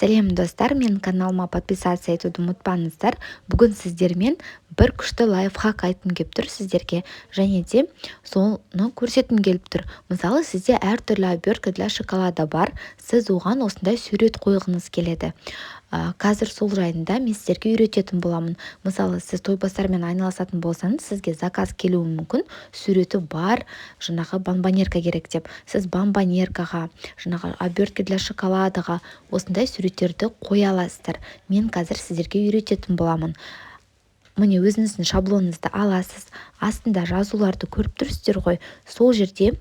Сәлем, достар! Менің каналыма подписаться етуді ұмытпаңыздар. Бүгін сіздермен бір күшті лайфхак айтқым келіп тұр сіздерге және де соны көрсеткім келіп тұр. Мысалы, сізде әртүрлі обертка для шоколада бар, сіз оған осындай сурет қойғыңыз келеді. Қазір сол жайында мен сіздерге үйрететін боламын. Мысалы, сіз тойбастармен айналысатын болсаңыз, сізге заказ келуі мүмкін, суреті бар жаңағы бомбонерка керек деп. Сіз бомбонеркаға, жаңағы обертка для шоколадаға осындай суреттерді қоя аласыздар. Мен қазір сіздерге үйрететін боламын. Міне, өзіңіздің шаблоныңызды аласыз. Астында жазуларды көріп тұрсыздар ғой, сол жерде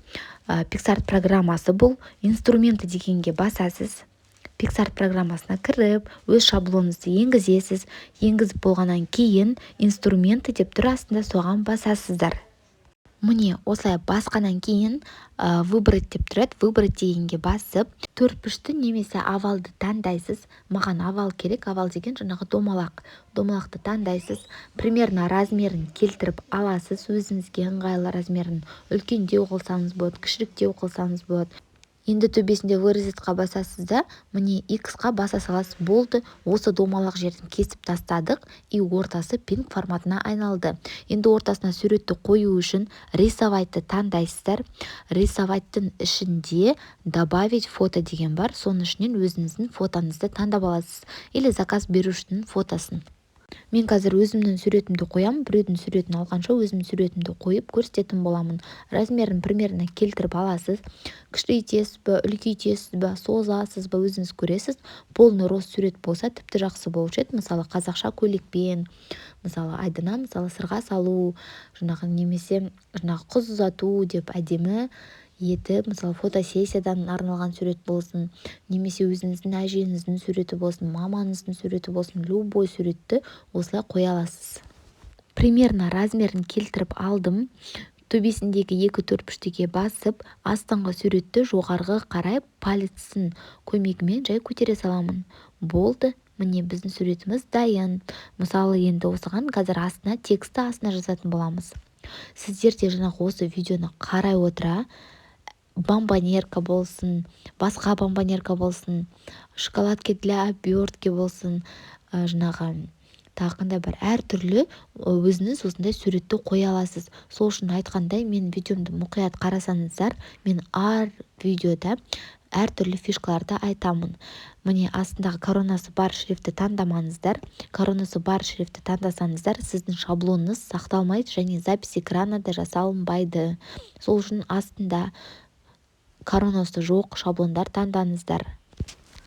PicsArt программасы бұл. «Инструменты» дегенге басасыз. PicsArt программасына кіріп, өз шаблоныңызды енгізесіз. Енгізіп болғаннан кейін «Инструменты» деп тұр астында, соған басасыздар. Міне, осылай басқаннан кейін «Выбрать» деп тұрады. «Выбрать» дегенге басып, төртбұрышты немесе овалды таңдайсыз. Маған овал керек. Овал деген жаңағы домалақ. Домалақты таңдайсыз, примерно размерін келтіріп аласыз, өзіңізге ыңғайлы размерін. Үлкендеу қылсаңыз болады, кішіректеу қылсаңыз болады. Енді төбесінде «Вырезать» қа басасыз да, міне, X-қа баса саласыз. Болды, осы домалақ жерін кесіп тастадық, и ортасы пинг форматына айналды. Енді ортасына суретті қою үшін «Рисовать» ты таңдайсыздар. «Рисовать» тың ішінде «Добавить фото» деген бар, соның ішінен өзіңіздің фотоңызды таңдап аласыз или заказ берушінің фотосын. Мен қазір өзімнің суретімді қоямын. Біреудің суретін алғанша, өзімнің суретімді қойып көрсететін боламын. Размерін примерно келтіріп аласыз. Кішірейтесіз ба, үлкейтесіз ба, созасыз ба, өзіңіз көресіз. Полный рост сурет болса, тіпті жақсы болушы еді. Мысалы, қазақша көйлекпен, мысалы, Айдана, мысалы, сырға салу жаңағы немесе жаңағы қыз ұзату деп әдемі етіп, мысалы, фотосессиядан арналған сурет болсын немесе өзіңіздің әжеңіздің суреті болсын, мамаңыздың суреті болсын, любой суретті осылай қоя аласыз. Примерно размерін келтіріп алдым. Төбесіндегі екі төртбұрыштыге басып, астыңғы суретті жоғарғы қарай палецтің көмегімен жай көтере саламын. Болды, міне, біздің суретіміз дайын. Мысалы, енді осыған қазір астына текстті астына жазатын боламыз. Сіздер де жаңағы осы видеоны қарай отыра, бомбонерка болсын, басқа бомбонерка болсын, шоколадки для обертки болсын, жаңағы тағы қандай бар, әртүрлі өзіңіз осындай суретті қоя аласыз. Сол үшін айтқандай, менің видеомды мұқият қарасаңыздар, мен әр видеода әртүрлі фишкаларды айтамын. Міне, астындағы коронасы бар шрифтті таңдамаңыздар. Коронасы бар шрифтті таңдасаңыздар, сіздің шаблоныңыз сақталмайды және запись экрана да жасалынбайды. Сол үшін астында коронасы жоқ шаблондар таңдаңыздар.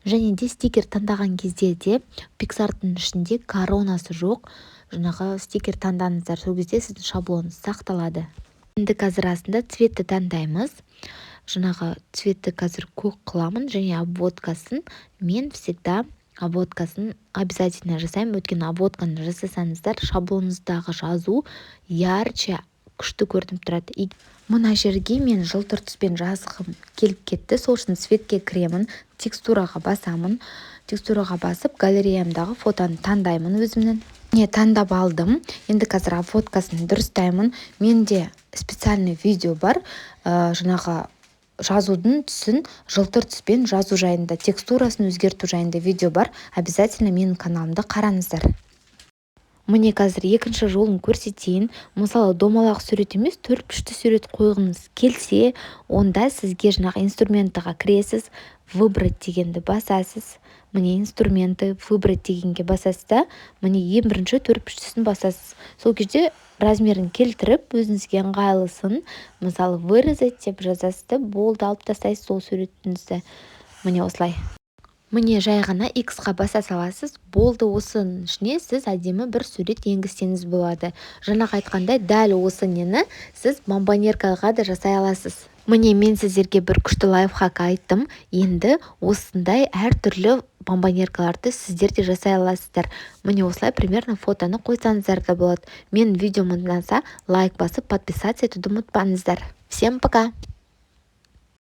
Және де стикер таңдаған кезде де PicsArt-тың ішінде коронасы жоқ жаңағы стикер таңдаңыздар. Сол кезде сіздің шаблоныңыз сақталады. Енді қазір астында цветті таңдаймыз. Жаңағы цветті қазір көк қыламын және обводкасын, мен всегда обводкасын обязательно жасаймын, өйткені обводканы жасасаңыздар, шаблоныңыздағы жазу ярче, күшті көрініп тұрады. Мына жерге мен жылтыр түспен жазғым келіп кетті. Сол үшін цветке кіремін, текстураға басамын. Текстураға басып, галереямдағы фотоны таңдаймын өзімнің. Міне, таңдап алдым. Енді қазір обводкасын дұрыстаймын. Менде специальный видео бар, жаңағы жазудың түсін жылтыр түспен жазу жайында, текстурасын өзгерту жайында видео бар. Обязательно менің каналымды қараңыздар. Міне, қазір екінші жолын көрсетейін. Мысалы, домалақ сурет емес, төртбұрышты сурет қойғыңыз келсе, онда сізге жаңағы инструментіға кіресіз, «Выбрать» дегенді басасыз. Міне, «Инструменты», «Выбрать» дегенге басасыз да, міне, ең бірінші төртбұрыштысын басасыз. Сол кезде размерін келтіріп, өзіңізге ыңғайлысын, мысалы, «Вырезать» деп жазасыз да, болды, алып тастайсыз сол суретіңізді. Міне, осылай. Міне, жай ғана X-қа баса саласыз, болды. Осының ішіне сіз әдемі бір сурет енгізсеңіз болады. Жаңағы айтқандай, дәл осы нені сіз бомбонеркаға да жасай аласыз. Міне, мен сіздерге бір күшті лайфхак айттым. Енді осындай әртүрлі бомбонеркаларды сіздер де жасай аласыздар. Міне, осылай примерно фотоны қойсаңыздар да болады. Менің видеом ұнаса, лайк басып, подписаться етуді ұмытпаңыздар. Всем пока!